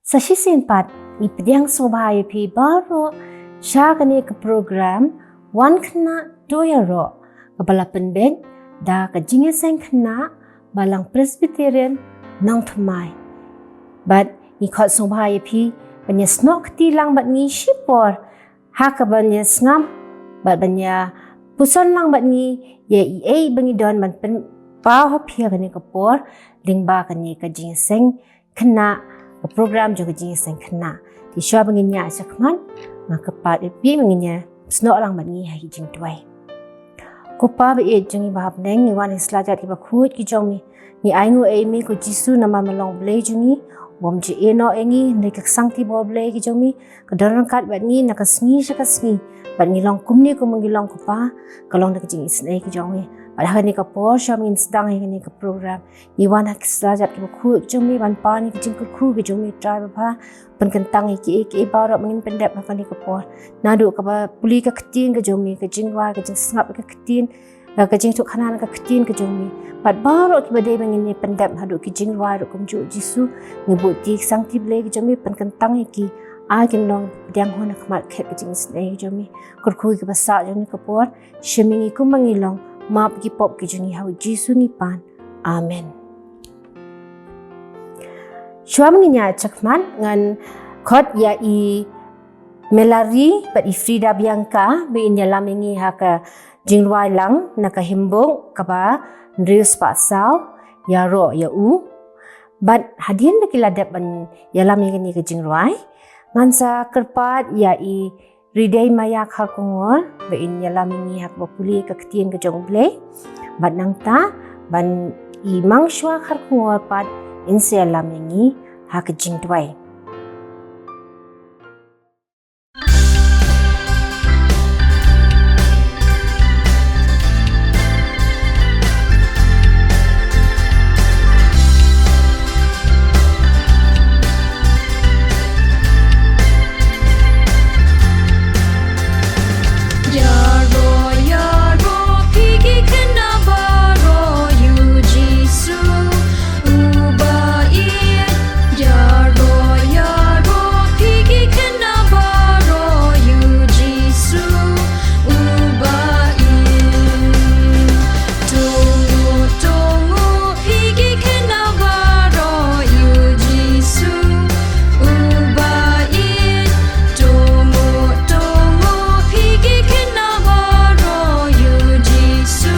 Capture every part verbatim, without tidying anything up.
Sa shisien pat, ngi pdiang sngewbha ïa phi baroh sha kane ka program Wan Khynnah To Ïaroh, kaba la pynbeit da ka Jingïaseng Khynnah Balang Presbyterian Nongthymmai. Bad ngi khot sngewbha ïa phi ban ïa snoh kti lang bad ngi shipor ha kaban ïa sngap bad ban ïa puson lang bad ngi ïa i ei ba ngi don ban pynpaw ha phi ha kane ka por lyngba kane ka jingïaseng khynnah, ka program jong ka jingïaseng khynnah. Te shuwa ba ngin ïa shakhmat, nga kyrpad ïa phi ba ngin ïa snoh lang bad ngi ha ki jingduwai. Ko Pa ba ïeit jong ngi ba ha bneng, ngi wan ha ki sla jait kiba khuid ki jong mi. Ngi ainguh ïa me ko Jisu namar me long Blei jong ngi, bym ju ïehnoh ïa ngi, hynrei ka ksangti bor Blei ki jong mi ka don ryngkat bad ngi na ka sngi sha ka sngi. Bad ngi long kumne kumba ngi long ko Pa, ka long da ka jingisynei ki jong me. Bad ha kane ka por shuwa ba ngin sdang ïa kane ka program, ngi wan ha ki sla jait kiba khuid ki jong me ban pan ïa ki jingkyrkhu ki jong me Trai babha. Pynkyntang ïa kiei kiei baroh ba ngin pyndep ha kane ka por. Naduh kaba pule ka ktien ka jong me, ka jingrwai, ka jingsngap ka ktien, ka jingïathuhkhana ka ktien ka jong me. Bad baroh kiba dei ba ngin ïa pyndep haduh ki jingrwai ruh kumjuh Jisu, ngi buh ïa ki ksangti Blei ki jong me, pynkyntang ïa ki, ai kin long pdiang hun ha khmat khet ka jingisynei ki jong me. Kyrkhu ïa kiba sah jong kane ka por, shim ïa ngi kumba ngi long, map ïa ki pop ki jong ngi, ha u Jisu ngi pan. Amen. Shuwa ba ngin ïa shakhmat, ngan khot ïa i Melari bad i Frida Bianca ba in ïalam ïa ngi ha ka jingrwai lang na ka hymn book kaba hynriew spah saw, Ïaroh ïa u. Bad hadien ba ki la dep ban ïalam ïa kane ka jingrwai, ngan sa kyrpad ïa i Ridei Maya Kharkongor ba in ïalam ïa ngi ha kaba pule ka ktien ka jong u Blei. Bad nangta ban i Mangshuwa Kharkongor pat in sa ïalam ïa ngi ha ka jingduwai. Ïaroh, ïaroh, phi ki khynnah baroh ïa u Jisu uba ïeit. Ïaroh, ïaroh, phi ki khynnah baroh ïa u Jisu uba ïeit. To nguh, to nguh, phi ki khynnah baroh ïa u Jisu uba ïeit. To nguh, to nguh, phi ki khynnah baroh ïa u Jisu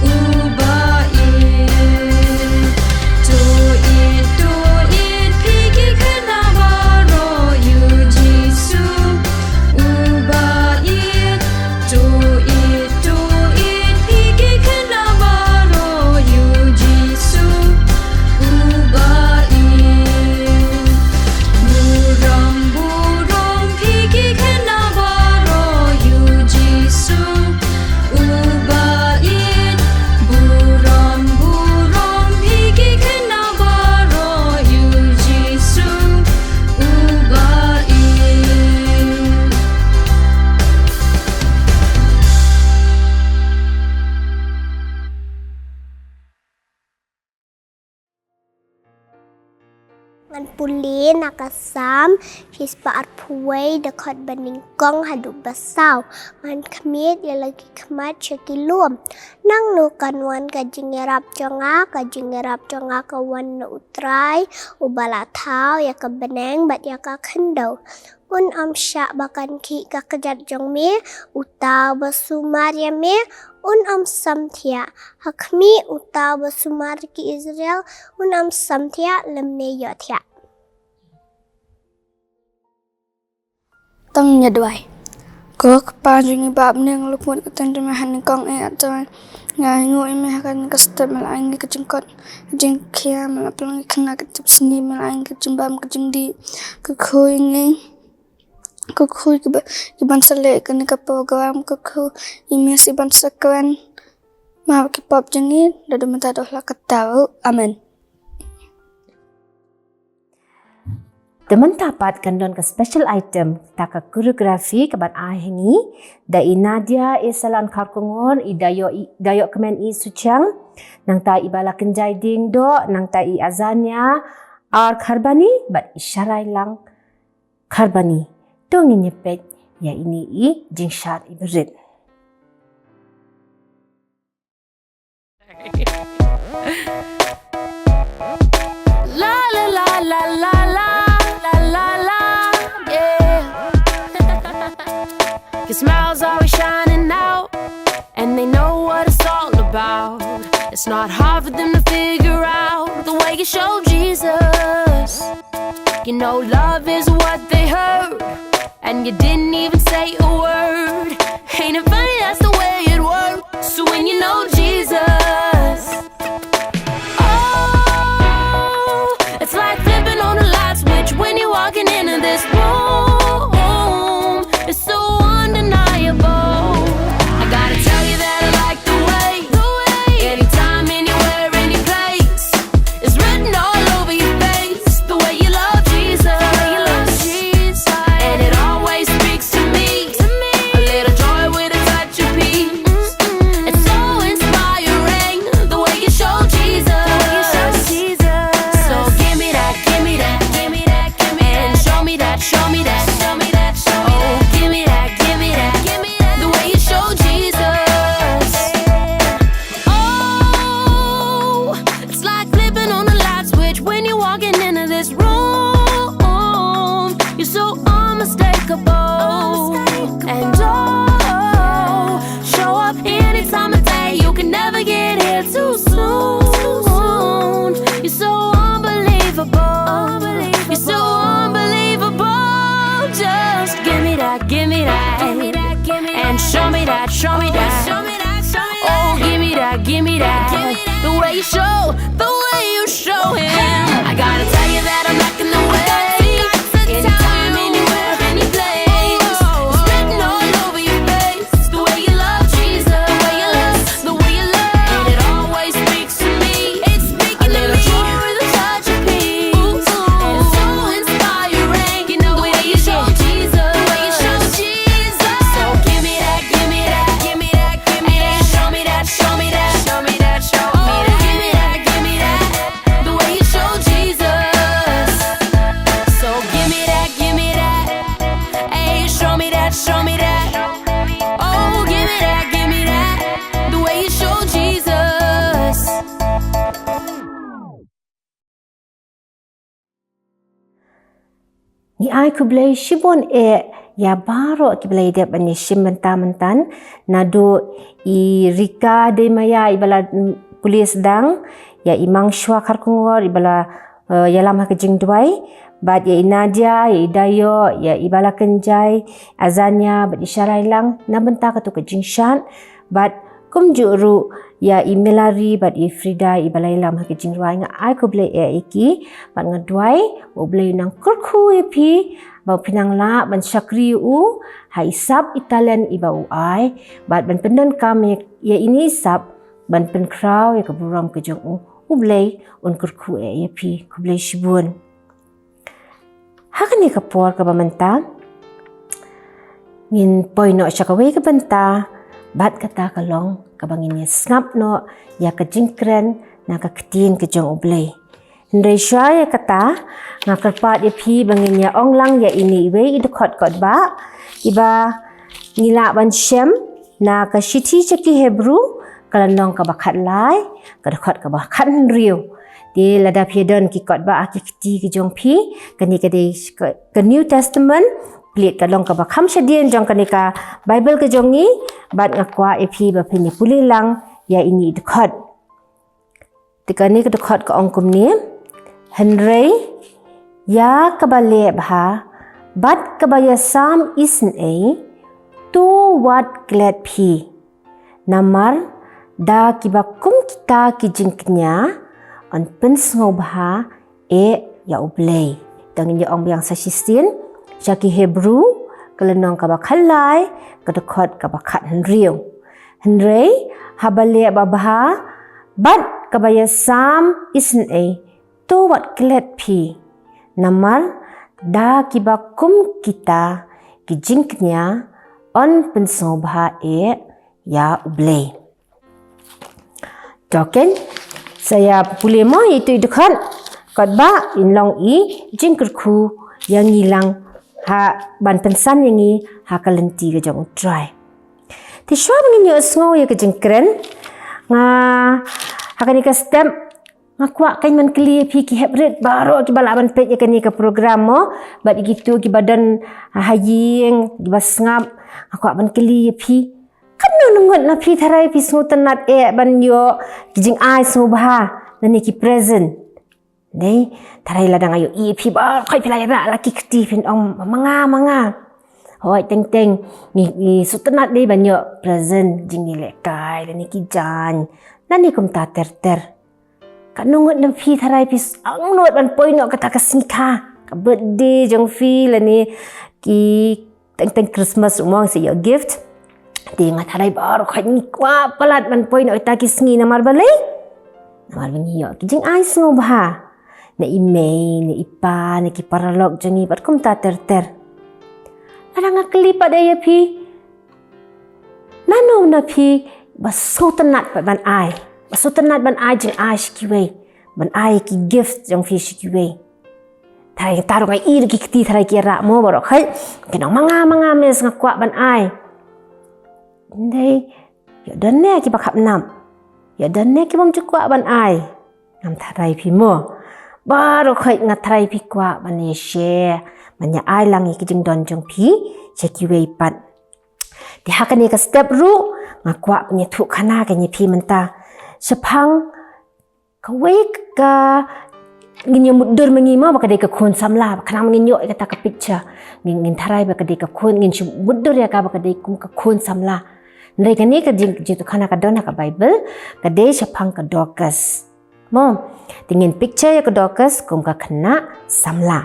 uba ïeit. To ïeit, to ïeit, phi ki khynnah baroh ïa u Jisu uba ïeit. To ïeit, to ïeit, phi ki khynnah baroh ïa u Jisu uba ïeit. Burom, burom, phi ki khynnah baroh ïa u Jisu uba ïeit. Burom, burom, phi ki khynnah baroh ïa u Jisu uba ïeit. Ngan pule na ka Salm shispah arphew wei, dkhot ba nyngkong haduh ba saw. Ngan khmied ïa la ki khmat sha ki lum. Nangno kan wan ka jingïarap jong nga? Ka jingïarap jong nga ka wan na U Trai, uba la thaw ïa ka bneng bad ïa ka khyndew. Un ym shah ba kan khih ka kjat jong me. Uta uba sumar ïa me un ym samthiah. Ha khmih, uta uba sumar ïa ki Israel un ym samthiah lymne ïohthiah. To ngin ïa duwai. Ko Kpa jong ngi ba ha bneng, nga la put ka kyrteng jong me ha nyngkong, eh, Trai. Nga ainguh ïa me ha kane ka step, me la ai ïa ngi ka jingkot, ka jingkhia, me la pynlong ïa ngi ka jingkut, ka jingkyrkhu, me la ai ïa ngi ka jingbam, ka jingdih. Kyrkhu ïa ngi, kyrkhu ïa kiba, kiban sa leh ïa kane ka program, kyrkhu ïa me sa ban sa kren. Map ïa ki pop jong ngi, naduh mynta haduh la katta ruh. Amen. Te mynta pat kan don ka special item, ta ka choreography kaban ai ha ngi da i Nadia Isalan Kharkongor, i Dayo, i Dayo Kmen i Suchiang, nangta i Balakynjai Diengdoh, nangta i Azania Ar Kharbani bad i Sharailang Kharbani. To ngin ïa peit ïa ine i jingshad iba rit. La la la la la la la la la, yeah. 'Cause smiles always shining out, and they know what it's all about. It's not hard for them to figure out the way you show Jesus. You know love is what they heard, and you didn't even say a word. Ain't it funny, that's the way it works. So when you know Jesus, oh, it's like flipping on a light switch when you're walking into this room. It's so undeniable. I gotta tell you that I like the way, the way. Anytime, anywhere, any place, it's written all over your face. The way you love Jesus, the way you love Jesus. And it always speaks to me, to me. A little joy with a touch of peace. Mm-mm. It's so inspiring, the way you show Jesus, the way you show Jesus. So give me that, give me that, give me that, give me that. And show me that, show me that, show me that, show me that. Oh, give me that, give me that, give me that. The way you show Jesus. Oh, it's like flipping on a light switch when you're walking into this room. You're so unmistakable. Unmistakable. And oh, show up any time of day. You can never get here too soon. You're so unbelievable. Unbelievable. You're so unbelievable. Just give me that, give me that. Give me that, give me that. And show me that, show me that. Show me that, show me that. Oh, give me that, give me that. Give me that. The way you show, the way you show him. I gotta tell you that I'm liking the way. Anytime, anywhere, any place. It's written all over your face. The way you love Jesus. The way you love. The way you love. And it always speaks to me. It's speaking to me. A little joy with a touch of peace. Ooh. It's so inspiring. You know the way you show Jesus. The way you show Jesus. So give me that, give me that, give me that, give me that. Show me that, show me that, show me that, show me that. Give me that, give me that. The way you show Jesus. So give me that, give me that. Hey, show me that, show me that. Oh, give me that, give me that. The way you show Jesus. Ngi ai khublei shibun eh ïa baroh kiba la ïadep ban ïashim bynta mynta, naduh i Rika Deimaïa iba la, mm, pule sdang, ïa i Mangshwa Kharkongor iba la, eh, ïalam ha ka jingduwai, bad ïa i Nadia, ïa i Dayo, ïa i Balakynjai, Azania, bad i Sharailang, na bynta kato ka jingshad, bad kumjuh ruh ïa i Melari bad i Frida iba la ïalam ha ka jingrwai. Nga ai khublei eh ïa ki bad nga duwai ba U Blei un nang kyrkhu ïa phi, ba phin nang lah ban shakri ïa u ha i sap i talent iba u ai, bad ban pyndonkam ïa, ïa ine i sap ban pynkhraw ïa ka burom ka jong u. U Blei un kyrkhu eh ïa phi. Khublei shibun. Ha kane ka por kaba mynta ngin poi noh sha kawei ka bynta, bad kata ka long kaba ngin ïa sngap noh ïa ka jingkren na ka ktien ka jong U Blei. Hynrei shuwa ïa kata, nga kyrpad ïa phi ba ngin ïa ong lang ïa ine iwei i dkhot kot ba, iba ngi lah ban shem na ka shithi sha ki Hebru, ka lynnong kaba khatlai, ka dkhot kaba khathynriew. Te lada phi don ki kot ba ha ki kti ki jong phi, kane ka dei ka, ka New Testament, plie ka long kaba kham shadien jong kane ka Bible ka jong ngi, bad nga kwah ïa phi ba phin ïa pule lang ïa ine i dkhot. Te kane ka dkhot ka ong kumne, hynrei ïa kaba leh bha bad kaba ïasam isynei, to wat klet phi. Namar da kiba kum kita ki jingkñia yn pynsngewbha eh ïa U Blei. Te ngin ïa ong biang sa shisien sha ki Hebru, ka lynnong kaba khatlai, ka dkhot kaba khathynriew. Hynrei haba leh babha bad kaba ïasam isynei, to wat klet phi. Namar da kiba kum kita ki jingkñia yn pynsngewbha eh ïa U Blei. To kin sa ïa pule mo ïa itu i dkhot. Katba in long i jingkyrkhu ïa ngi lang ha ban pynsan ïa ngi ha ka lynti ka jong U Trai. Te shuwa ba ngin ïohsngew ïa ka jingkren, nga ha kane ka step nga kwah kan ban kylli ïa phi ki heprit baroh kiba lah ban peit ïa kane ka program mo, bad ïa kito kiba don ha ïing kiba sngap, nga kwah ban kylli ïa phi. Katno ngut na phi tharai phi sngewtynnat eh ban ïoh ki jingai sngewbha lane ki present? Dei, tharai lada nga ïohi ïa phi baroh khoit phi la ïarap la ki kti phin ong ma nga, ma nga. Hooid teng teng ngi, ngi sngewtynnat dei ban ïoh present, jingïalehkai lane ki jaiñ lane kumta ter ter. Katno ngut na phi tharai phi angnud ban poi noh kata ka sngi kha, ka birthday jong phi lane ki teng teng Christmas ruh mo, ngin sa ïoh gift. Te nga tharai baroh khoit ngi kwah palat ban poi noh ïa kita ki sngi, namar balei? Namar ba ngi ïoh ki jingai sngewbha na i mei, na i pa, na ki paralok jong ngi bad kumta ter ter. Lada nga kylli pat ïa phi, nano na phi ba sngewtynnat pat ban ai, ba sngewtynnat ban ai jingai sha kiwei, ban ai ki gift jong phi sha kiwei? Tharai nga tharai nga ïohi ki kti tharai ki ïarap mo baroh khoit kin ong ma nga, ma nga miss, nga kwah ban ai. Dei, ïoh don ne kiba khapnap, ïoh don ne kibym ju kwah ban ai? Ngam tharai phi mo. Baroh khoit nga tharai phi kwah ban ïa share, ban ïa ai lang ïa ki jingdon jong phi sha kiwei pat. Te ha kane ka step ruh nga kwah ban ïathuh khana ïa phi mynta shaphang kawei ka, ngin ïa mutdur ma ngi mo ba ka dei ka khun samla, khnang ba ngin ïoh ïa kata ka picture. Ngin, ngin tharai ba ka dei ka khun, ngin shu mutdur ïa ka ba ka dei kum ka khun samla. Hynrei kane ka jing, jingïathuh khana ka don ha ka Bible, ka dei shaphang ka Dorcas. Mo, te ngin picture ïa ka Dorcas kum ka khynnah samla.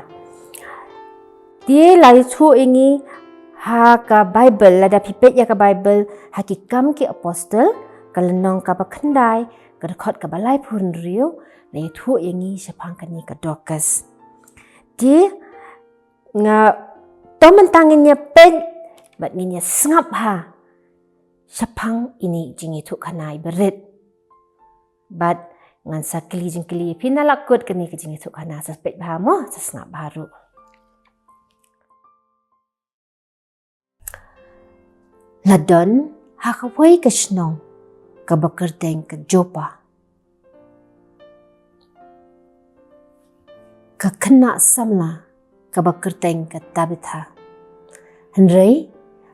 Te la ïathuh ïa ngi ha ka Bible, lada phi peit ïa ka Bible, ha Ki Kam ki Apostle, ka lynnong kaba khyndai, ka dkhot kaba laiphew hynriew, la ïathuh ïa ngi shaphang kane ka Dorcas. Te nga, to mynta ngin ïa peit bad ngin ïa sngap ha shaphang ine i jingïathuh khana iba rit. Bad ngan sa kylli jingkylli ïa phi na la kut kane ka jingïathuh khana, sa peit bha mo, sa sngap bha ruh. La don ha kawei ka shnong kaba kyrteng ka Joppa ka khynnah samla kaba kyrteng ka Tabitha. Hynrei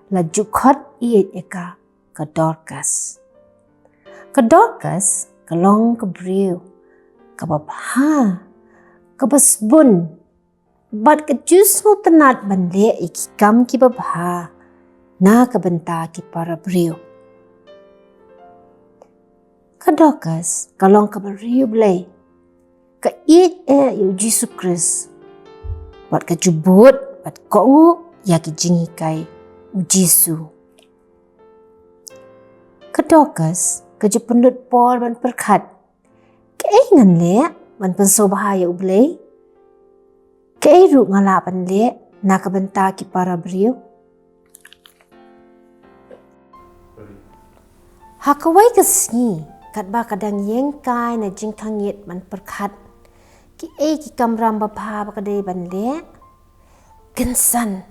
la ju khot ïeit ïa ka, ka Dorcas. Ka Dorcas ka long ka briew kaba bha, kaba sbun, bad ka ju sngewtynnat ban leh ïa ki kam kiba bha na ka bynta ki para briew. Ka Dorcas ka long ka briew Blei, ka ïeit eh ïa u Jisu Khrist, bad ka ju bud bad kohnguh ïa ki jinghikai u Jisu. Ka Dorcas ka ju pynlut por ban pyrkhat, kaei ngan leh ban pynsngewbha ïa u Blei? Kaei ruh nga lah ban leh na ka bynta ki para briew? Ha kawei ka sngi, katba ka dang ïeng kai na jingkhang ïit ban pyrkhat kiei ki kamram babha ba ka dei ban leh, kynsan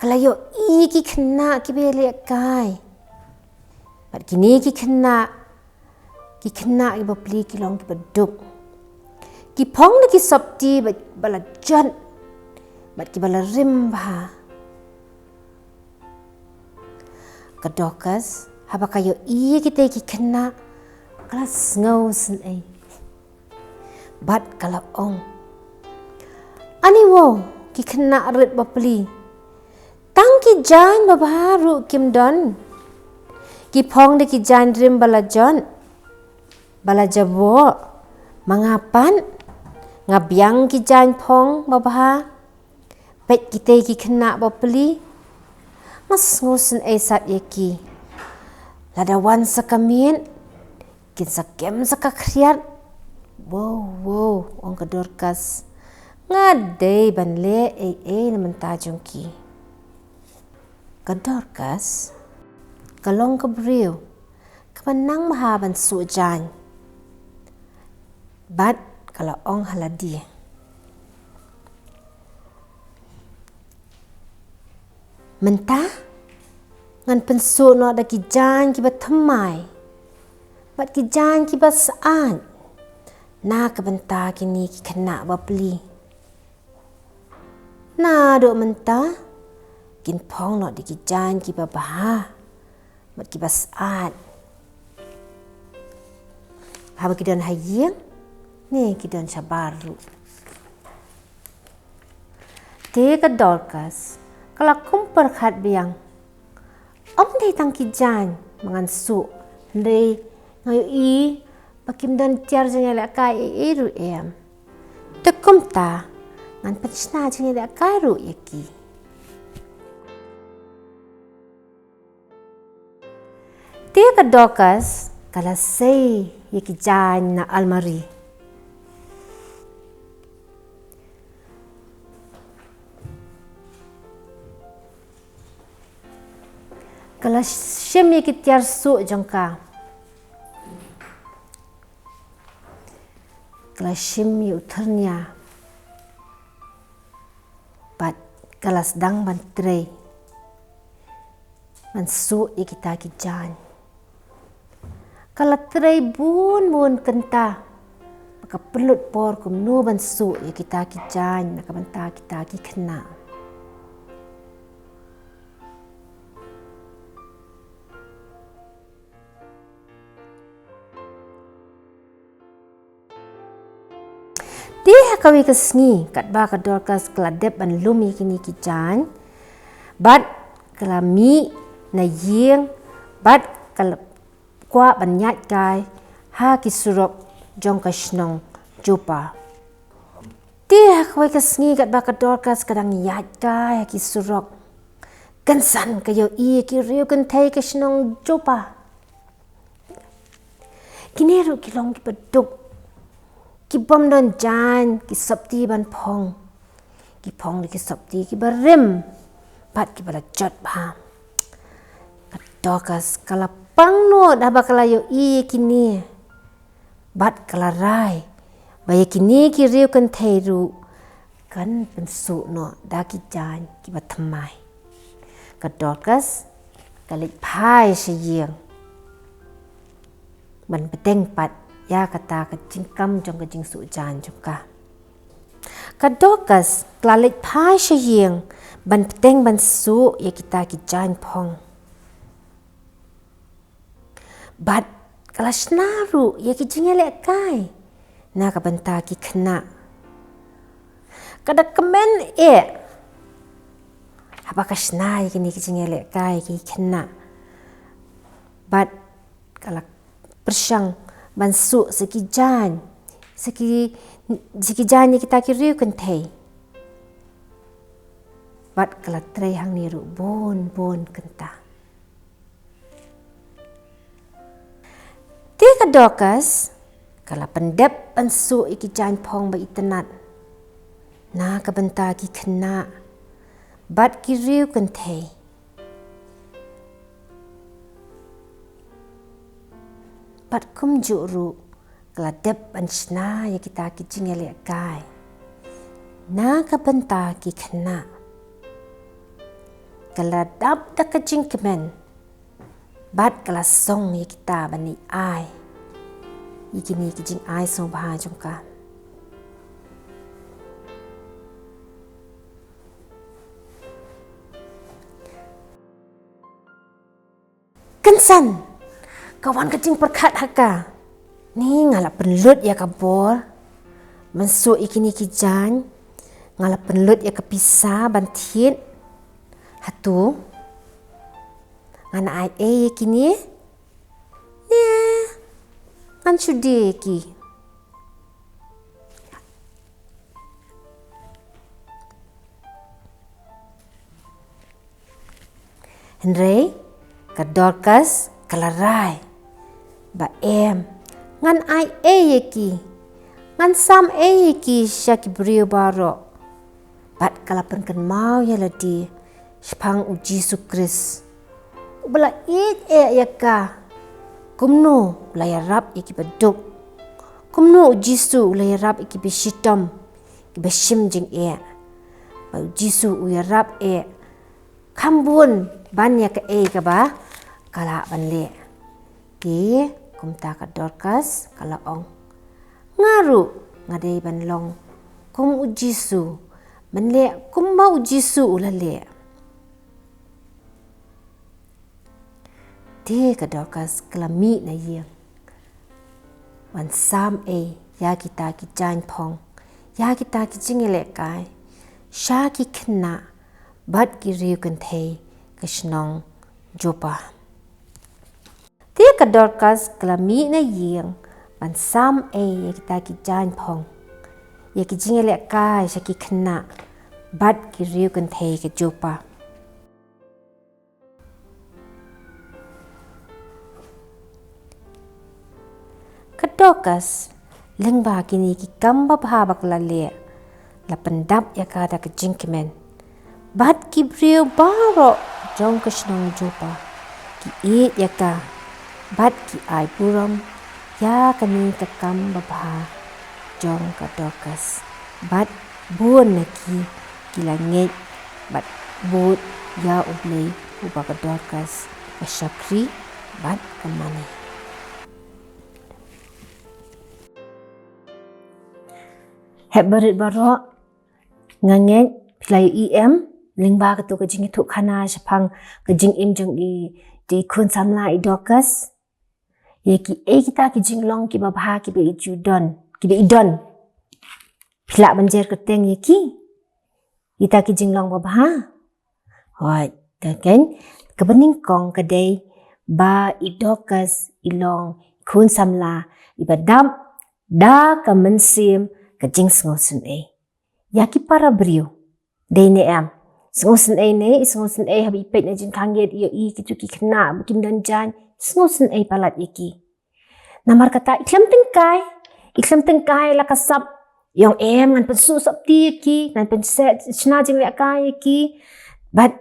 ka la ïohi ïa ki khynnah kiba leh kai. Bad kine ki khynnah, ki khynnah kiba pli ki long kiba duk. Ki phong da ki sopti ba, ba la jot bad kiba la rim bha. Ka Dorcas haba ka ïohi ïa kitei ki khynnah, ka la sngewsynei. Bad ka la ong, ani wow, ki khynnah rit ba pli, tang ki jaiñ babha ruh kim don. Ki phong da ki jaiñ rim ba la jot, ba la jaboh. Ma nga pat, nga biang ki jaiñ phong babha. Peit kitei ki khynnah ba pli, nga sngewsynei sat ïa ki. Lada wan sa ka miet, kin sa kem sa ka khriat. Wow, wow, ong ka Dorcas, nga dei ban leh ei ei na bynta jong ki. Ka Dorcas ka long ka briew kaba nang bha ban suh jaiñ, bad ka la ong ha lade. Mynta ngan pynsuh noh da ki jaiñ kiba thymmai bad ki jaiñ kiba syaid na ka bynta kine ki khynnah bapli. Naduh mynta kin phong noh da ki jaiñ kiba bha bad kiba syaid, haba ki don ha ïing ne ki don shabar ruh. Te ka Dorcas ka la kum pyrkhat biang, ym dei tang ki jaiñ ba ngan suh, hynrei nga ïohi ba kim don tiar jingïalehkai ei ei ruh em. Te kumta ngan pynshna jingïalehkai ruh ïa ki. Te ka Dorcas ka la sei ïa ki jaiñ na almari. Ka la shim ïa ki tiar suh jong ka. Ka la shim ïa u thyrnia bad ka la sdang ban trei ban suh ïa kita ki jaiñ. Ka la trei bun bun kynta, ka pynlut por kumno ban suh ïa kita ki jaiñ na ka bynta kita ki khynnah. Te ha kawei ka sngi katba ka Dorcas ka la dep ban lum ïa kine ki jaiñ bad ka la mih na ïing bad ka la kwah ban ïaid kai ha ki surok jong ka shnong Joppa. Te ha kawei ka sngi katba ka Dorcas ka dang ïaid kai ha ki surok, kynsan ka ïohi ïa ki riew kynthei ka shnong Joppa. Kine ruh ki long kiba duk, ki bym don jaiñ ki sopti ban phong. Ki phong da ki sopti kiba rim bad kiba la jot bha. Ka Dorcas ka la pang nud haba ka la ïohi ïa kine bad ka la rai ba ïa kine ki riew kynthei ruh kan pynsuh noh da ki jaiñ kiba thymmai. Ka Dorcas ka leit phai sha ïing ban bteng pat ïa kata ka jingkam jong ka jingsuh jaiñ jong ka. Ka Dorcas ka la leit phai sha ïing ban bteng ban suh ïa kita ki jaiñ phong. Bad ka la shna ruh ïa ki jingïalehkai na ka bynta ki khynnah. Ka da kmen eh haba ka shna ïa kine ki jingïalehkai ki khynnah. Bad ka la pyrshang ban suh sa ki jaiñ, sa ki, sa ki jaiñ ïa kita ki riew kynthei. Bad ka la trei hangne ruh bun bun kynta. Te ka Dorcas ka la pyndep ban suh ïa ki jaiñ phong ba itynnat na ka bynta ki khynnah bad ki riew kynthei. Bad kumjuh ruh ka la dep ban shna ïa kita ki jingïalehkai na ka bynta ki khynnah. Ka la dap da ka jingkmen bad ka la song ïa kita ban ïai ai ïa kine ki jingai sngewbha jong ka. Kynsan ka wan ka jingpyrkhat ha ka, ni nga la pynlut ïa ka bor ban suh ïa kine ki jaiñ, nga la pynlut ïa ka pisa ban thied. Hato ngan ai ei ïa kine? Ïa, ngan shu die ïa ki. Hynrei ka Dorcas ka la rai ba em, ngan ai ei ïa ki, ngan sam ei ïa ki sha ki briew baroh. Bad ka la pynkynmaw ïa lade shaphang U Jisu Khrist, uba la ïeit eh ïa ka, kumno u la ïarap ïa ki baduk, Kumno u Jisu u la ïarap ïa kiba shitom, kiba shim jingeh? Ba u Jisu u ïarap eh kham bun ban ïa kaei kaba ka lah ban leh. Te kumta ka Dorcas ka la ong, nga ruh nga dei ban long kum u Jisu, ban leh kumba u Jisu u la leh. Te ka Dorcas ka la mih na ïing ban sam ei ïa kita ki jaiñ phong, ïa kita ki jingïalehkai sha ki khynnah bad ki riew kynthei ka shnong Joppa. Te ka Dorcas ka la mih na ïing ban sam ei ïa kita ki jaiñ phong, ïa ki jingïalehkai sha ki khynnah bad ki riew kynthei ka Joppa. Ka Dorcas, lyngba kine ki kam babha ba ka la leh, la pyndap ïa ka da ka jingkmen. Bad ki briew baroh jong ka shnong Joppa ki ïeit ïa ka bad ki ai burom ïa kane ka kam babha jong ka Dorcas. Bad bun na ki ki la ngeit bad bud ïa U Blei uba ka Dorcas ka shakri bad ka mane. Hep barit baroh, nga ngeit phi la ïohi em lyngba katu ka jingïathuhkhana shaphang ka jingim jong i, i khun samla i Dorcas. Ïa kiei kita ki jinglong kiba bha kiba i ju don, kiba i don. Phi lah ban jer kyrteng ïa ki, kita ki jinglong babha? Hooid, ka keiñ, kaba nyngkong ka dei ba i Dorcas i long khun samla iba dap da ka mynsiem ka jingsngewsynei ïa ki para briew. Dei ne em? Sngewsynei ne, i sngewsynei haba i peit na jingkhang ïeit, i ïohi kitu ki khynnah ba kim don jaiñ, sngewsynei palat ïa ki. Namar kata i khlem tyngkai, i khlem tyngkai la ka sap, i ong em ngan pynsuk sopti ïa ki, ngan pynshna jinglehkai ïa ki. Bad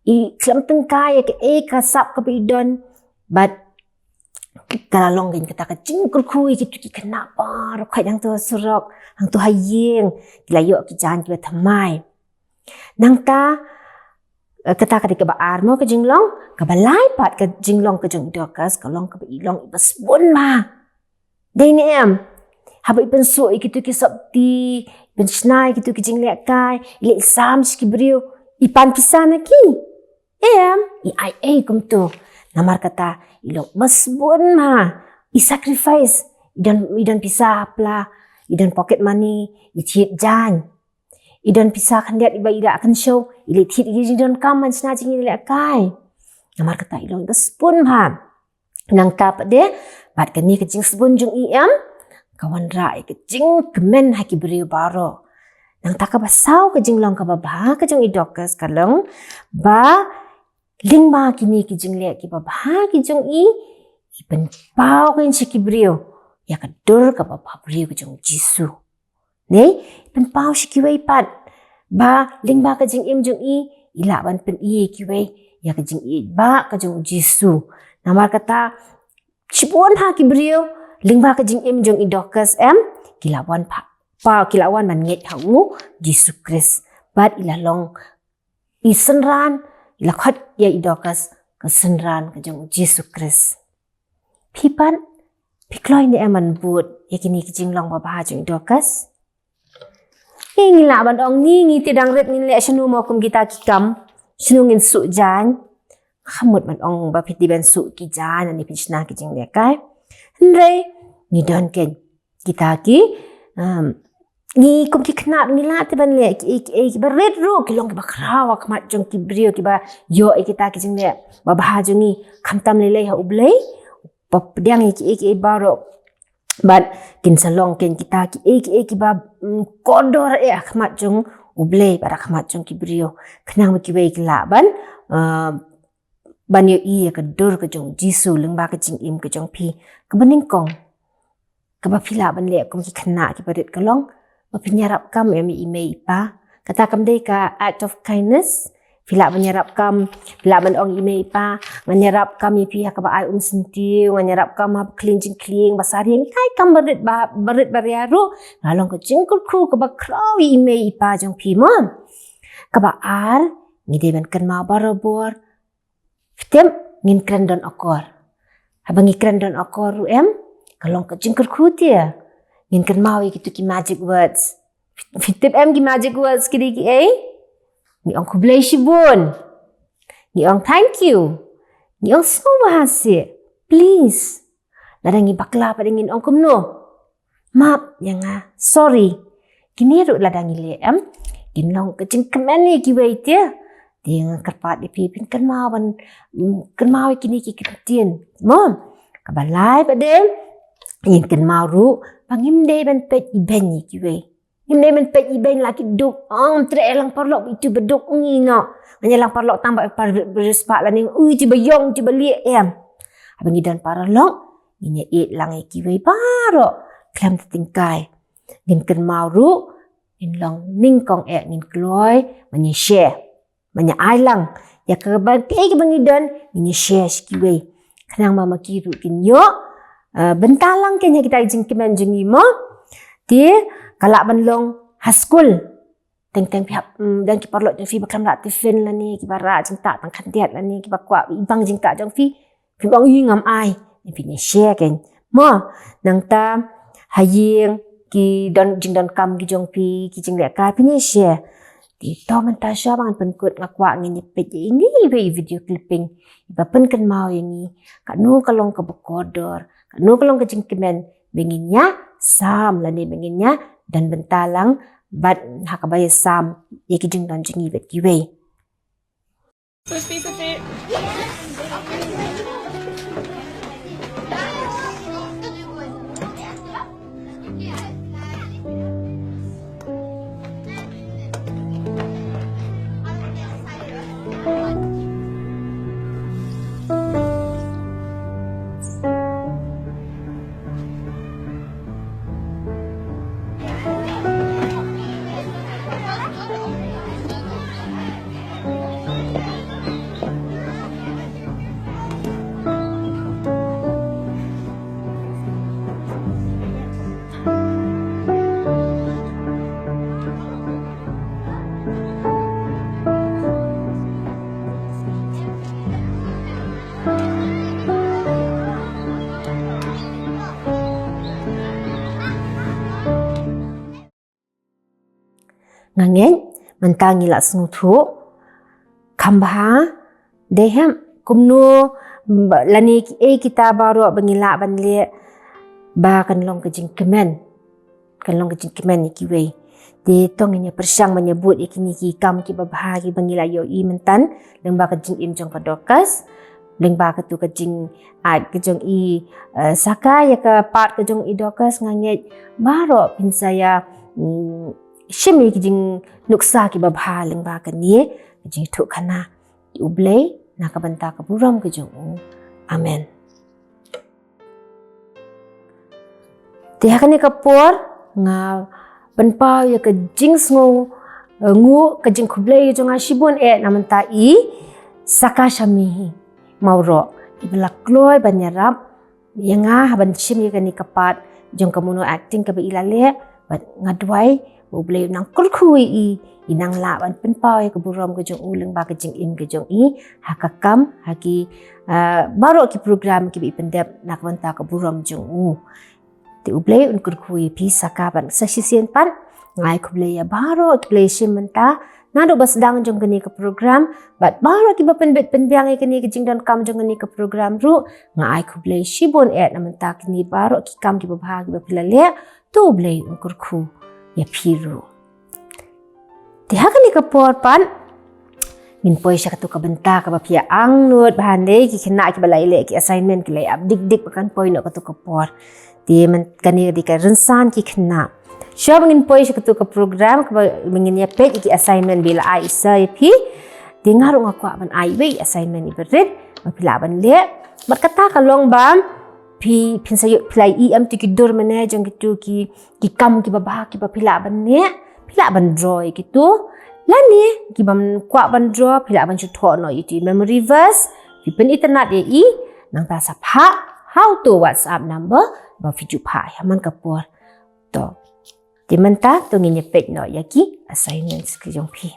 i khlem tyngkai ïa kaei ka sap kaba i don, bad ka la long keiñ kata ka jingkyrkhu ïa kitu ki khynnah baroh khoit hangto ha surok, hangto ha ïing, ki la ïoh ki jaiñ kiba thymmai. Nangta, eh, kata ka dei kaba ar mo ka jinglong, kaba lai pat ka jinglong ka jong i Dorcas ka long kaba i long iba sbun bha. Dei ne em? Haba i pynsuk ïa kitu ki sopti, i pynshna ïa kitu ki jinglehkai, i leit sam sha ki briew, i pan pisa na ki? Em, i ai ei kumtu. Namar kata i long iba sbun bha, i sacrifice, i don, i don pisa ha pla, i don pocket money, i thied jaiñ. I don pisa khyndiat iba i da kynshew, i leit thied ïa ki jingdonkam ban shna jingïalehkai. Namar kata i long iba sbun bha. Nangta pat de, bad kane ka jingsbun jong i em, ka wanrah ïa ka jingkmen ha ki briew baroh. Nangta kaba saw ka jinglong kaba bha ka jong i Dorcas ka long ba lyngba kine ki jingleh kiba bha ki jong i, i pynpaw keiñ sha ki briew ïa ka dur kaba bhabriew ka jong u Jisu. Ne, i pynpaw sha kiwei pat ba lyngba ka jingim jong i, i lah ban pyni ïa kiwei ïa ka jingïeit ba ka jong u Jisu. Namar kata shibun ha ki briew lyngba ka jingim jong i Dorcas em, ki la wan pa, pa, ki la wan ban ngeit ha u Jisu Khrist. Bad i la long i synran, i la khot ïa i Dorcas ka synran ka jong u Jisu Khrist. Phi pat, phi kloi ne em ban bud ïa kine ki jinglong babha jong i Dorcas? Ngi, ngi lah ban ong ngi, ngi te dang rit ngin leh shano mo kum kita ki kam, shano ngin suk jaiñ. Kham mut ban ong ba phi dei ban suk ki jaiñ, ne phi shna ki jinglehkai. Hynrei ngi don keiñ kita ki, um, ngi kum ki khynnah ngi lah te ban leh kiei kiei kiba rit ruh, ki long kiba khraw ha khmat jong ki briew kiba ïoh ïa kita ki jingleh babha jong ngi, khamtam lei lei ha U Blei, ba pdiang ïa kiei kiei baroh. Bad kin sa long keiñ kita kiei kiei kiba, mm, kordor eh ha khmat jong U Blei bad ha khmat jong ki briew. Khnang ba kiwei ki lah ban, uh, ban ïohi ïa ka dur ka jong u Jisu lyngba ka jingim ka jong phi. Kaba nyngkong kaba phi lah ban leh kum ki khynnah kiba rit ka long ba phin ïarap kam em ïa i mei i pa. Kata kam dei ka act of kindness, Phi lah ban ïarap kam, phi lah ban ong i mei i pa, ngan ïarap kam ïa phi ha kaba ai umsyntiew, ngan ïarap kam ha ba khlieng jingkhlieng, ba sariang, kai kam barit ba, barit baria ruh, nga long ka jingkyrkhu kaba khraw ïa i mei i pa jong phi mo. Kaba ar, ngi dei ban kynmaw barabor, phi tip, ngin kren don akor. Haba ngi kren don akor ruh em, ka long ka jingkyrkhu te. Ngin kynmaw ïa kitu ki magic words. Phi tip em ki magic words ki dei kiei? Ngi ong khublei shibun. Ngi ong thank you. Ngi ong sngewbha seh. Please. Lada ngi bakla pat ngin ong kumno? Map ïa nga. Sorry. Kine ruh lada ngi leh em, kin long ka jingkmen ïa kiwei te. Te nga kyrpad ïa phi phin kynmaw ban, mm, kynmaw ïa kine ki kyntien. Mo. Kaba lai pat de, ngin kynmaw ruh ba ngim dei ban peit ibeiñ ïa kiwei. Ngim dei ban peit ibeiñ la ki duk, ong treh lang paralok, itu ba duk, ngi noh. Ngan ïalang paralok tang ba par riewspah lane, ui, itu ba ïong, itu ba lieh em. Haba ngi don paralok, ngin ïa ïeit lang ïa kiwei baroh khlem tyngkai. Ngin kynmaw ruh, ngin long nyngkong eh, ngin kloi ban ïa share. Ban ïa ai lang ïa kaba, kaei kaba ngi don, ngin ïa share sha kiwei. Khnang ba ma ki ruh kin ïoh, eh, bynta lang kein ha kita ki jingkmen jong ngi mo. Te ka lah ban long ha skul. Teng teng phi hap, mm, don ki paralok jong phi ba khlem rah tiffin lane, kiba rah jingtah tang khyndiat lane, kiba kwah ibang jingtah jong phi. Phim ong, ï, ngam ai. Phin ïa share kein. Mo, nangta ha ïing ki don jingdonkam ki jong phi, ki jinglehkai, phin ïa share. Te to mynta shuwa ba ngan pynkut, nga kwah ngin ïa peit ïa ine iwei i video clipping iba pynkynmaw ïa ngi katno ka long kaba kordor, katno ka long ka jingkmen ba ngin ïa sam lane ba ngin ïa don bynta lang bad ha kaba ïa sam ïa ki jingdon jong ngi bad kiwei. Nga ngeit mynta ngi la sngewthuh kham bha, dei hep kumno, lane kiei kita baroh ba ngi lah ban leh ba kan long ka jingkmen, kan long ka jingkmen ïa kiwei. Te to ngin ïa pyrshang ban ïa bud ïa kine ki kam kiba bha kiba ngi la ïohi mynta lyngba ka jingim jong ka Dorcas, lyngba katu ka jingact ka jong i, eh, Saka, ïa ka part ka jong i Dorcas. Nga ngeit baroh phin sa ïa, mm, shim ïa ki jingnuksa kiba bha lyngba kane ka jingïathuhkhana. Te U Blei na ka bynta ka burom ka jong u. Amen. Te ha kane ka por nga pynpaw ïa ka jingsngew, eh, nguh, ka jingkhublei jong nga shibun eh na bynta i Saka Shami Mawroh, iba la kloi ban ïarap ïa nga ha ban shim ïa kane ka part jong ka mono acting kaba i la leh, bad nga duwai ba U Blei u nang kyrkhu ïa i, i nang lah ban pynpaw ïa ka burom ka jong u lyngba ka jingim ka jong i ha ka kam, ha ki, ah, baroh ki program kiba i pyndep na ka bynta ka burom jong u. Te U Blei un kyrkhu ïa phi Saka, bad sa shisien pat nga ai khublei ïa baroh kiba la ïashim mynta naduh ba sdang jong kane ka program, bad baroh kiba pynbit pynbiang ïa kane ka jingdonkam jong kane ka program ruh, nga ai khublei shibun eh na bynta kine baroh ki kam kiba bha kiba phi la leh. To U Blei un kyrkhu ïa phi ruh. Te ha kane ka por pat ngin poi sha katu ka bynta kaba phi ïa angnud ba hangne, ki khynnah kiba la ïaleh ki assignment ki la ïa ap dik dik ba kan poi noh katu ka por. Te mynta kane ka dei ka rynsan ki khynnah. Shuwa ba ngin poi sha katu ka program kaba ngin ïa peit ïa ki assignment ba i la ai i sir ïa phi, te nga ruh nga kwah ban ai iwei i assignment iba rit ba phi lah ban leh. Bad kata ka long ba phi, phin sa ïoh, phi la ïohi em tu ki dur mynne jong kitu ki, ki kam kiba bha kiba phi lah ban leh, phi lah ban draw ïa kitu. Lane ki bym kwah ban draw, phi lah ban shu thoh noh ïa ki memory verse, phi pynitynnad ïa i, nangta sa phah ha uto WhatsApp number ba phi ju phah ha man ka por. To. Te mynta to ngin ïa peit noh ïa ki assignments ki jong phi.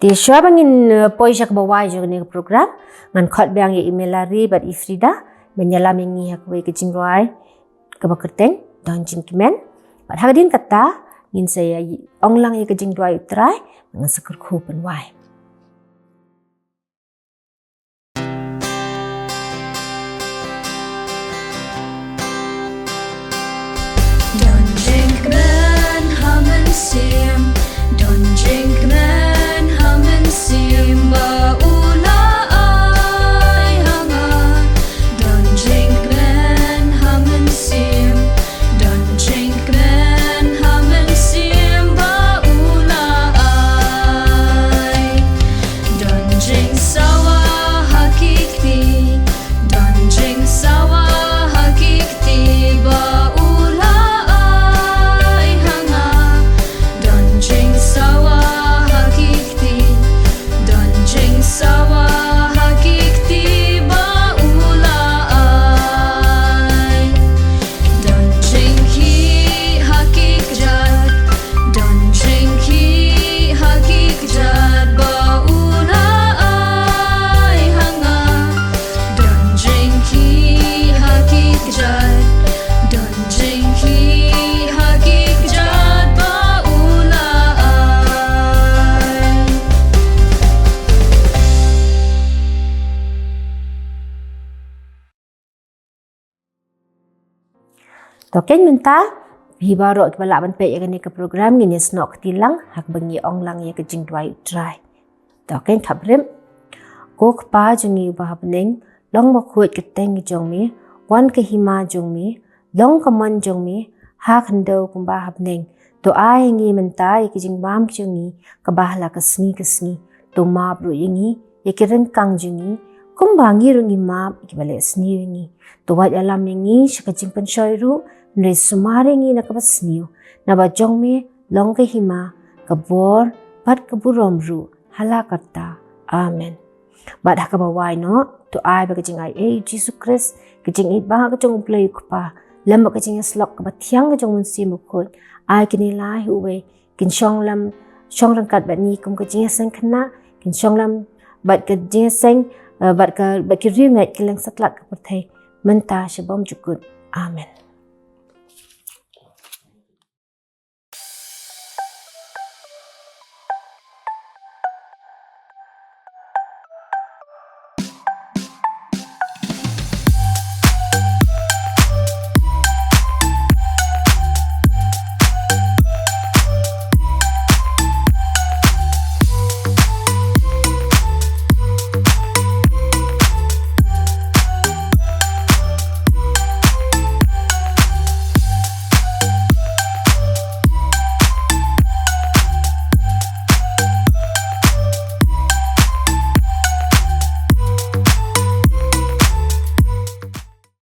Te shuwa ba ngin, eh, poi sha kaba wai jong kane ka program, ngan khot biang ïa i Melari bad i Frida ban ïalam ïa ngi ha kawei ka jingrwai kaba kyrteng Don Jingkmen. Bad ha ka dien kata ngin sa ïa ong lang ïa ka jingduwai U Trai, ngan sa kyrkhu pynwai. Don jingkmen ha mynsiem, don jingkmen ha mynsiem ba u la ai ha nga. Don jingkmen ha mynsiem, don jingkmen ha mynsiem ba u la ai. Don jingsawa ha ki kti, don jingsawa ha ki kti ba u la ai ha nga. Don jingsawa ha ki kti, don jingsawa ha ki kti ba u la ai. Don jingkhih ha ki kjat, don jingkhih ha ki kjat ba u la ai ha nga. Don jingkhih ha ki kjat, don jingkhih ha ki kjat ba u la ai. To keiñ mynta, phi baroh kiba lah ban peit ïa kane ka program ngin ïa snoh kti lang ha kaba ngi ong lang ïa ka jingduwai U Trai. To keiñ khapbrip. Ko Kpa jong ngi uba ha bneng, long bakhuid ka kyrteng ka jong me, wan ka hima jong me, long ka mon jong me ha khyndew kumba ha bneng. To ai ngi mynta ïa ka jingbam ka jong ngi kaba ha la ka sngi ka sngi. To map ruh ïa ngi ïa ki ryngkang jong ngi kumba ngi ruh ngi map ïa kiba leh sniew ïa ngi. To wat ïalam ïa ngi sha ka jingpynshoi ruh, hynrei sumar ïa ngi na kaba sniew. Naba jong me long ka hima, ka bor bad ka burom ruh ha la karta. Amen. Bad ha kaba wai noh, to ai ba ka jingaiei U Jisu Khrist, ka jingïeit ba ka jong U Blei U Kpa, lem bad ka jingïasyllok kaba thiang ka jong U Mynsiem Bakhuid, ai kine lai ha uwei, kin shong lem, shong ryngkat bad ngi kum ka jingïaseng khynnah, kin shong lem bad ka jingïaseng, eh, bad ka, bad ki riewngeit ki leng satlak ka pyrthei, mynta sha bymjukut. Amen.